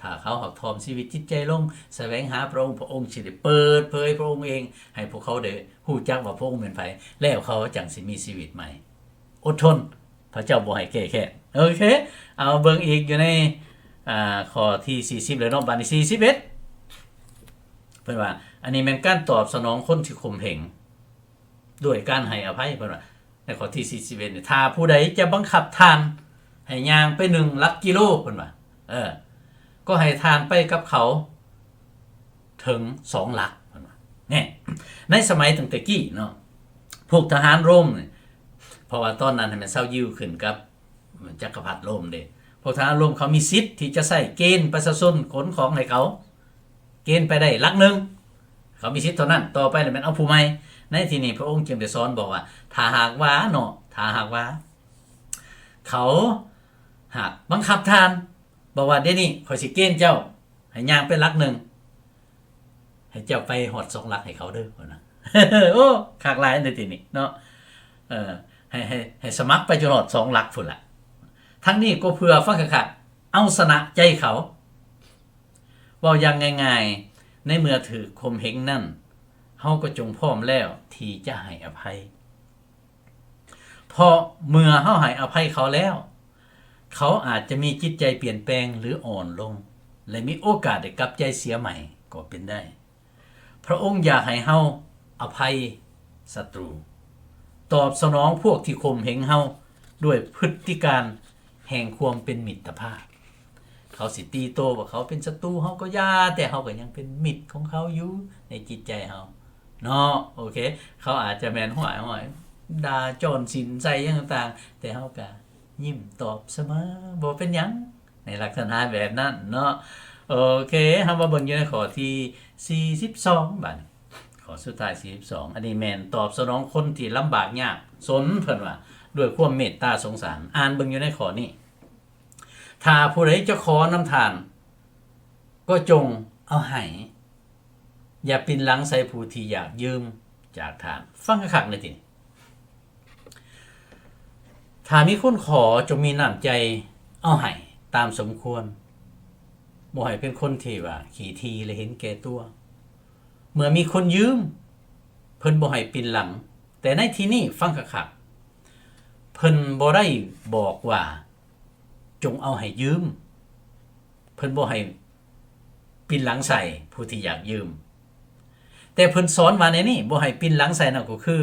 ຖ້າເຂົາຫາກຖ່ອມຊີວິດຈິດໃຈລົງ, ສະແຫວງຫາພະອົງ, ພະອົງຊິໄດ້ເປີດເຜີຍພະອົງເອງ ໃຫ້ພວກເຂົາໄດ້ຮູ້ຈັກວ່າພະອົງແມ່ນໃຜ, ແລ້ວເຂົາຈັ່ງຊິມີຊີວິດໃໝ່. ອົດທົນ, ພະເຈົ້າບໍ່ໃຫ້ແກ້ແຄ້ນ. ໂອເຄ, ເອົາເບິ່ງອີກຢູ່ໃນ ອ່າ ຂໍ້ທີສີ່ສິບແລ້ວເນາະ, ບາດນີ້ສີ່ສິບເອັດ ເພິ່ນວ່າ ອັນນີ້ແມ່ນການຕອບສະໜອງຄົນທີ່ຂົ່ມເຫງດ້ວຍການໃຫ້ອະໄພ. ເພິ່ນວ່າໃນຂໍ້ທີສີ່ສິບເອັດນີ້, ຖ້າຜູ້ໃດຈະບັງຄັບທ່ານໃຫ້ຍ່າງໄປໜຶ່ງຫຼັກກິໂລ, ເພິ່ນວ່າ, ເອີ, ກໍໃຫ້ທ່ານໄປກັບເຂົາ ເຖິງສອງຫຼັກ, ເພິ່ນວ່າ. ແນ່, ໃນສະໄໝຕັ້ງແຕ່ກີ້ເນາະ, ພວກທະຫານໂຣມນີ້, ເພາະວ່າຕອນນັ້ນແມ່ນຊາວຢິວຂຶ້ນກັບຈັກກະພັດໂຣມເດ້, ພວກທະຫານໂຣມເຂົາມີສິດທີ່ຈະໃຊ້ເກນປະຊາຊົນຂົນຂອງໃຫ້ເຂົາ, ເກນໄປໄດ້ຫຼັກໜຶ່ງ, ເຂົາມີສິດເທົ່ານັ້ນ, ຕໍ່ໄປລະແມ່ນເອົາຜູ້ໃໝ່. ໃນທີ່ນີ້ພະອົງຈຶ່ງໄດ້ສອນບອກວ່າ ຖ້າຫາກວ່າເນາະ, ຖ້າຫາກວ່າເຂົາຫາກບັງຄັບທ່ານ, ບອກວ່າ ດຽວນີ້ຂ້ອຍຊິເກນເຈົ້າ ໃຫ້ຍ່າງໄປຫຼັກໜຶ່ງ, ໃຫ້ເຈົ້າໄປຮອດສອງຫຼັກໃຫ້ເຂົາເດີ້, ເພິ່ນວ່າ. ໂອ້ ຄັກຫຼາຍໃນທີ່ນີ້ເນາະ. ເອີ ໃຫ້ ໃຫ້ ໃຫ້ສະໝັກໄປຈົນຮອດສອງຫຼັກພຸ້ນລະ. ທັງນີ້ກໍເພື່ອ ຟັງຄັກໆ ເອົາຊະນະໃຈເຂົາ. ເວົ້າຢ່າງງ່າຍໆ ໃນເມື່ອຖືກຂົ່ມເຫັງນັ້ນ, ເຮົາກໍຈົ່ງພ້ອມແລ້ວທີ່ຈະໃຫ້ອະໄພ. ເພາະເມື່ອເຮົາໃຫ້ອະໄພເຂົາແລ້ວ, ເຂົາອາດຈະມີຈິດໃຈປ່ຽນແປງ ຫຼື ອ່ອນລົງ ແລະ ມີໂອກາດໄດ້ກັບໃຈເສຍໃໝ່ກໍເປັນໄດ້. ພະອົງຢາກໃຫ້ເຮົາອະໄພສັດຕູ, ຕອບສະໜອງພວກທີ່ຂົ່ມເຫັງເຮົາດ້ວຍພຶດຕິການແຫ່ງຄວາມເປັນມິດຕະພາບ. ເຂົາຊິຕີໂຕວ່າເຂົາເປັນສັດຕູເຮົາກໍຢ່າ, ແຕ່ເຮົາກໍຍັງເປັນມິດຂອງເຂົາຢູ່ໃນຈິດໃຈເຮົາເນາະ. ໂອເຄ, ເຂົາອາດຈະແມ່ນຫ້ວຍໆ ດ່າຈ້ອນສິນໃສ່ຫຍັງຕ່າງໆ, ແຕ່ເຮົາກະຍິ້ມຕອບສະເໝີ, ບໍ່ເປັນຫຍັງ. ໃນລັກສະນະແບບນັ້ນເນາະ. ໂອເຄ, ເຮົາມາເບິ່ງຢູ່ໃນຂໍ້ທີສີ່ສິບສອງບາດນີ້, ຂໍ້ສຸດທ້າຍສີ່ສິບສອງ. ອັນນີ້ແມ່ນຕອບສະໜອງຄົນທີ່ລຳບາກຍາກຈົນ, ເພິ່ນວ່າ ດ້ວຍຄວາມເມດຕາສົງສານ. ອ່ານເບິ່ງຢູ່ໃນຂໍ້ນີ້, ຖ້າຜູ້ໃດຈະຂໍນຳທ່ານ, ກໍຈົ່ງເອົາໃຫ້. ຢ່າປິ່ນຫຼັງໃສ່ຜູ້ທີ່ຢາກຢືມຈາກທ່ານ. ຟັງຄັກໆ ໃນທີ່ນີ້, ຖ້າມີຄົນຂໍ, ຈົ່ງມີນ້ຳໃຈເອົາໃຫ້ຕາມສົມຄວນ. ບໍ່ໃຫ້ເປັນຄົນທີ່ວ່າຂີ້ຖີ່ ແລະ ເຫັນແກ່ຕົວ. ເມື່ອມີຄົນຢືມ, ເພິ່ນບໍ່ໃຫ້ປິ່ນຫຼັງ. ແຕ່ໃນທີ່ນີ້, ຟັງຄັກໆ, ເພິ່ນບໍ່ໄດ້ບອກວ່າ ຈົ່ງເອົາໃຫ້ຢືມ. ເພິ່ນບໍ່ໃຫ້ປິ່ນຫຼັງໃສ່ຜູ້ທີ່ຢາກຢືມ. ແຕ່ເພິ່ນສອນວ່າໃນນີ້, ບໍ່ໃຫ້ປິ່ນຫຼັງໃສ່ນັ້ນກໍຄື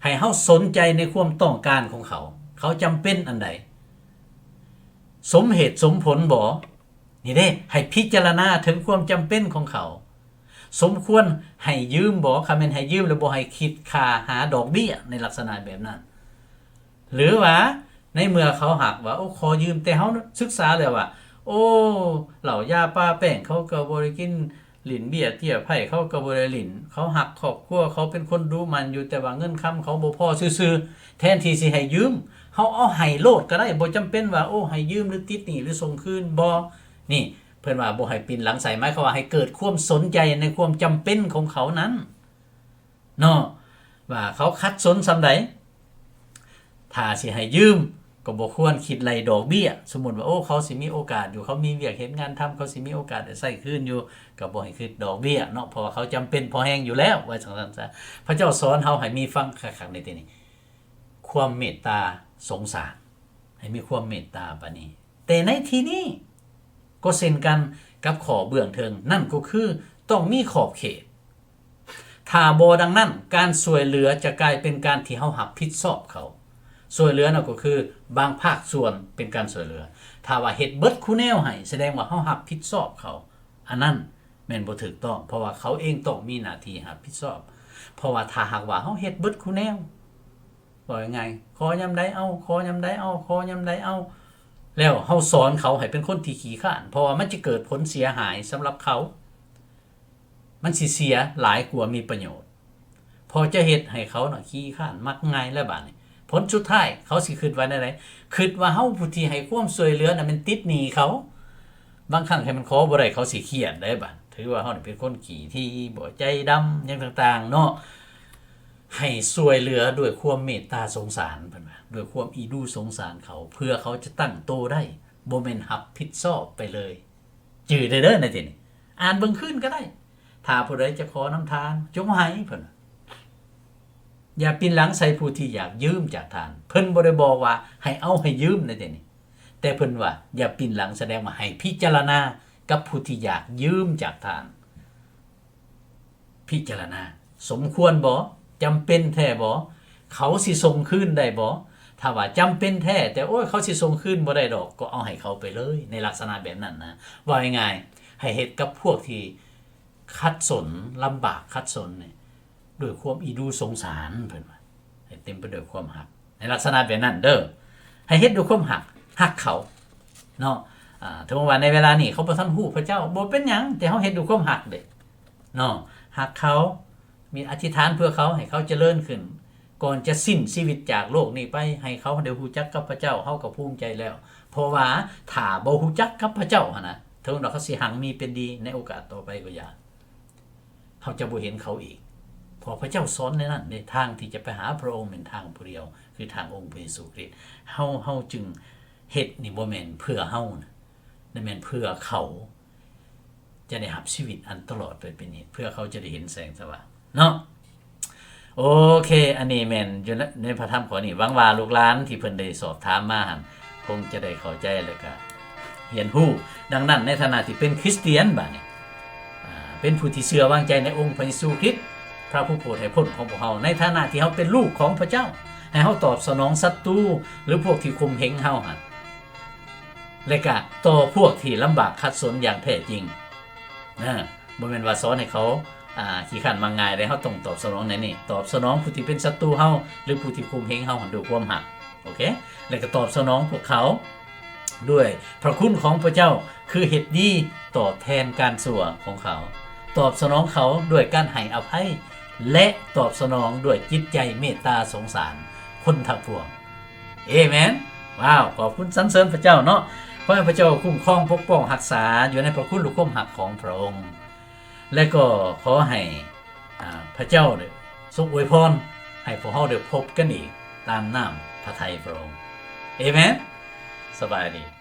ໃຫ້ເຮົາສົນໃຈໃນຄວາມຕ້ອງການຂອງເຂົາ. ເຂົາຈຳເປັນອັນໃດ? ສົມເຫດສົມຜົນບໍ? ນີ້ເດ້, ໃຫ້ພິຈາລະນາເຖິງຄວາມຈຳເປັນຂອງເຂົາ. ສົມຄວນໃຫ້ຢືມບໍ? ຄັນແມ່ນໃຫ້ຢືມແລ້ວ ບໍ່ໃຫ້ຄິດຄ່າຫາດອກເບ້ຍໃນລັກສະນະແບບນັ້ນ. ຫຼືວ່າໃນເມື່ອເຂົາຮັກວ່າ ໂອ້ ຂໍຢືມ, ແຕ່ເຮົາສຶກສາແລ້ວວ່າ ໂອ້ ເຫຼົ້າຢາປາແປ້ງເຂົາກໍບໍ່ໄດ້ກິນ, ຫຼິ້ນເບ້ຍເຕ້ຍໄພ້ເຂົາກໍບໍ່ໄດ້ຫຼິ້ນ, ເຂົາຮັກຄອບຄົວ, ເຂົາເປັນຄົນດຸໝັ່ນຢູ່, ແຕ່ວ່າເງິນຄຳເຂົາບໍ່ພໍຊື່ໆ. ແທນທີ່ຊິໃຫ້ຢືມ, ເຮົາເອົາໃຫ້ໂລດກໍໄດ້, ບໍ່ຈຳເປັນວ່າ ໂອ້ ໃຫ້ຢືມ ຫຼື ຕິດໜີ້ ຫຼື ສົ່ງຄືນບໍ? ນີ້ ເພິ່ນວ່າບໍ່ໃຫ້ປິ່ນຫຼັງໃສ່, ໝາຍຄວາມວ່າໃຫ້ເກີດຄວາມສົນໃຈໃນຄວາມຈຳເປັນຂອງເຂົານັ້ນເນາະ, ວ່າເຂົາຂັດສົນສ່ຳໃດ. ຖ້າຊິໃຫ້ຢືມ ກໍບໍ່ຄວນຄິດໄລ່ດອກເບ້ຍ. ສົມມຸດວ່າ ໂອ້ ເຂົາຊິມີໂອກາດຢູ່, ເຂົາມີວຽກເຮັດງານທຳ, ເຂົາຊິມີໂອກາດໄດ້ໃຊ້ຄືນຢູ່, ກໍບໍ່ໃຫ້ຄິດດອກເບ້ຍເນາະ, ເພາະວ່າເຂົາຈຳເປັນພໍແຮງຢູ່ແລ້ວ, ວ່າຈັ່ງຊັ້ນຊະ. ພະເຈົ້າສອນເຮົາໃຫ້ມີ, ຟັງຄັກໆ ໃນທີ່ນີ້, ຄວາມເມດຕາສົງສານ, ໃຫ້ມີຄວາມເມດຕາປານນີ້. ແຕ່ໃນທີ່ນີ້ກໍເຊັ່ນກັນກັບຂໍ້ເບື້ອງເທິງ, ນັ້ນກໍຄືຕ້ອງມີຂອບເຂດ. ຖ້າບໍ່ດັ່ງນັ້ນ, ການຊ່ວຍເຫຼືອຈະກາຍເປັນການທີ່ເຮົາຮັບຜິດຊອບເຂົາ. ຊ່ວຍເຫຼືອນັ້ນກໍຄືບາງພາກສ່ວນເປັນການຊ່ວຍເຫຼືອ. ຖ້າວ່າເຮັດເບິດຄູ່ແນວໃຫ້, ສະແດງວ່າເຮົາຮັບຜິດຊອບເຂົາ. ອັນນັ້ນແມ່ນບໍ່ຖືກຕ້ອງ, ເພາະວ່າເຂົາເອງຕ້ອງມີໜ້າທີ່ຮັບຜິດຊອບ. ເພາະວ່າຖ້າຫາກວ່າເຮົາເຮັດເບິດຄູ່ແນວ, ເວົ້າງ່າຍໆ ຂໍຍາມໃດເອົາ, ຂໍຍາມໃດເອົາ, ຂໍຍາມໃດເອົາ, ແລ້ວເຮົາສອນເຂົາໃຫ້ເປັນຄົນທີ່ຂີ້ຄ້ານ, ເພາະວ່າມັນຈະເກີດຜົນເສຍຫາຍສຳລັບເຂົາ, ມັນຊິເສຍຫຼາຍກວ່າມີປະໂຫຍດ, ເພາະຈະເຮັດໃຫ້ເຂົານະຂີ້ຄ້ານ, ມັກງ່າຍ. ແລ້ວບາດນີ້ ຜົນສຸດທ້າຍເຂົາຊິຄິດວ່າແນວໃດ? ຄິດວ່າເຮົາຜູ້ທີ່ໃຫ້ຄວາມຊ່ວຍເຫຼືອນະແມ່ນຕິດໜີ້ເຂົາ. ບາງຄັ້ງຄັນມັນຂໍບໍ່ໄດ້, ເຂົາຊິຄຽດໄດ໋ບາດ, ຖືວ່າເຮົານີ້ເປັນຄົນຂີ້ຖີ່, ບໍ່ໃຈດຳ, ຫຍັງຕ່າງໆເນາະ. ໃຫ້ຊ່ວຍເຫຼືອດ້ວຍຄວາມເມດຕາສົງສານ, ເພິ່ນວ່າ ດ້ວຍຄວາມອີດູສົງສານເຂົາ, ເພື່ອເຂົາຈະຕັ້ງໂຕໄດ້, ບໍ່ແມ່ນຮັບຜິດຊອບໄປເລີຍ. ຈື່ໄດ້ເດີໃນທີ່ນີ້, ອ່ານເບິ່ງຄືນກໍໄດ້. ຖ້າຜູ້ໃດຈະຂໍນຳທານ, ຈົ່ງໃຫ້, ເພິ່ນວ່າ. ຢ່າປິ່ນຫຼັງໃສ່ຜູ້ທີ່ຢາກຢືມຈາກທ່ານ. ເພິ່ນບໍ່ໄດ້ບອກວ່າໃຫ້ເອົາໃຫ້ຢືມໃນທີ່ນີ້, ແຕ່ເພິ່ນວ່າຢ່າປິ່ນຫຼັງ, ສະແດງວ່າໃຫ້ພິຈາລະນາກັບຜູ້ທີ່ຢາກຢືມຈາກທ່ານ. ພິຈາລະນາ, ສົມຄວນບໍ? ຈຳເປັນແທ້ບໍ? ເຂົາຊິສົ່ງຄືນໄດ້ບໍ? ຖ້າວ່າຈຳເປັນແທ້, ແຕ່ ໂອ້ຍ ເຂົາຊິສົ່ງຄືນບໍ່ໄດ້ດອກ, ກໍເອົາໃຫ້ເຂົາໄປເລີຍ, ໃນລັກສະນະແບບນັ້ນນະ. ເວົ້າງ່າຍໆ, ໃຫ້ເຮັດກັບພວກທີ່ຂັດສົນ, ລຳບາກ, ຂັດສົນນີ້ ດ້ວຍຄວາມອີດູສົງສານ, ເພິ່ນວ່າ ໃຫ້ເຕັມໄປດ້ວຍຄວາມຮັກ. ໃນລັກສະນະແບບນັ້ນເດີ, ໃຫ້ເຮັດດ້ວຍຄວາມຮັກ, ຮັກເຂົາເນາະ. ອາ, ເຖິງວ່າໃນເວລານີ້ເຂົາບໍ່ທັນຮູ້ພະເຈົ້າ, ບໍ່ເປັນຫຍັງ, ແຕ່ເຮົາເຮັດດ້ວຍຄວາມຮັກເດ້ເນາະ, ຮັກເຂົາ, ມີອະທິຖານເພື່ອເຂົາ, ໃຫ້ເຂົາຈະເລີນຂຶ້ນ. ກ່ອນຈະສິ້ນຊີວິດຈາກໂລກນີ້ໄປ, ໃຫ້ເຂົາໄດ້ຮູ້ຈັກກັບພະເຈົ້າ, ເຮົາກໍພູມໃຈແລ້ວ. ເພາະວ່າຖ້າບໍ່ຮູ້ຈັກກັບພະເຈົ້າຫັ້ນນະ, ເຖິງວ່າເຂົາຊິຮັ່ງມີເປັນດີໃນໂອກາດຕໍ່ໄປກໍຢ່າ, ເຮົາຈະບໍ່ເຫັນເຂົາອີກ, ເພ ພະເຈົ້າສອນໃນນັ້ນເດ້, ທາງທີ່ຈະໄປຫາພະອົງແມ່ນທາງຜູ້ດຽວ ຄືທາງອົງພະເຢຊູຄຣິດ. ເຮົາ, ເຮົາຈຶ່ງເຮັດນີ້ບໍ່ແມ່ນເພື່ອເຮົານະ, ແຕ່ແມ່ນເພື່ອເຂົາຈະໄດ້ຮັບຊີວິດອັນຕະຫຼອດໄປເປັນນິດ, ເພື່ອເຂົາຈະໄດ້ເຫັນແສງສະຫວ່າງເນາະ. ໂອເຄ, ອັນນີ້ແມ່ນຢູ່ໃນ, ໃນພະທຳຂໍ້ນີ້. ຫວັງວ່າລູກຫຼານທີ່ເພິ່ນໄດ້ສອບຖາມມາຫັ້ນ ຄົງຈະໄດ້ເຂົ້າໃຈ ແລະກະຮຽນຮູ້. ດັ່ງນັ້ນ ໃນຖານະທີ່ເປັນຄຣິສຕຽນບາດນີ້ ອາ ເປັນຜູ້ທີ່ເຊື່ອວາງໃຈໃນອົງພະເຢຊູຄຣິດ ພະຜູ້ໂຜດໃຫ້ພົ້ນຂອງພວກເຮົາ, ໃນຖານະທີ່ເຮົາເປັນລູກຂອງພະເຈົ້າ, ໃຫ້ເຮົາຕອບສະໜອງສັດຕູ ຫຼື ພວກທີ່ຂົ່ມເຫງເຮົາຫັ້ນ ແລະກະຕໍ່ພວກທີ່ລຳບາກຂັດສົນຢ່າງແທ້ຈິງ. ນະ, ບໍ່ແມ່ນວ່າສອນໃຫ້ເຂົາ, ອ່າ, ຂີ້ຄ້ານມັກງ່າຍເດ້. ເຮົາຕ້ອງຕອບສະໜອງໃນນີ້, ຕອບສະໜອງຜູ້ທີ່ເປັນສັດຕູເຮົາ ຫຼື ຜູ້ທີ່ຂົ່ມເຫງເຮົາຫັ້ນດ້ວຍຄວາມຮັກ. ໂອເຄ? ແລະກໍຕອບສະໜອງພວກເຂົາດ້ວຍພະຄຸນຂອງພະເຈົ້າ, ຄືເຮັດດີຕອບແທນການຊົ່ວຂອງເຂົາ, ຕອບສະໜອງເຂົາດ້ວຍການໃຫ້ອະໄພ ແລະ ຕອບສະໜອງດ້ວຍຈິດໃຈເມດຕາສົງສານຄົນທັງປວງ. ເອເມນ. ວ້າວ, ຂອບຄຸນສັນເສີນພະເຈົ້າເນາະ. ຂໍໃຫ້ພະເຈົ້າຄຸ້ມຄອງປົກປ້ອງຮັກສາຢູ່ໃນພະຄຸນ ແລະ ຄວາມຮັກຂອງພະອົງ ແລະກໍຂໍໃຫ້ ອາ ພະເຈົ້າໄດ້ຊົງອວຍພອນໃຫ້ພວກເຮົາໄດ້ພົບກັນອີກຕາມນ້ຳພະໄທພະອົງ. ເອເມນ. ສະບາຍດີ.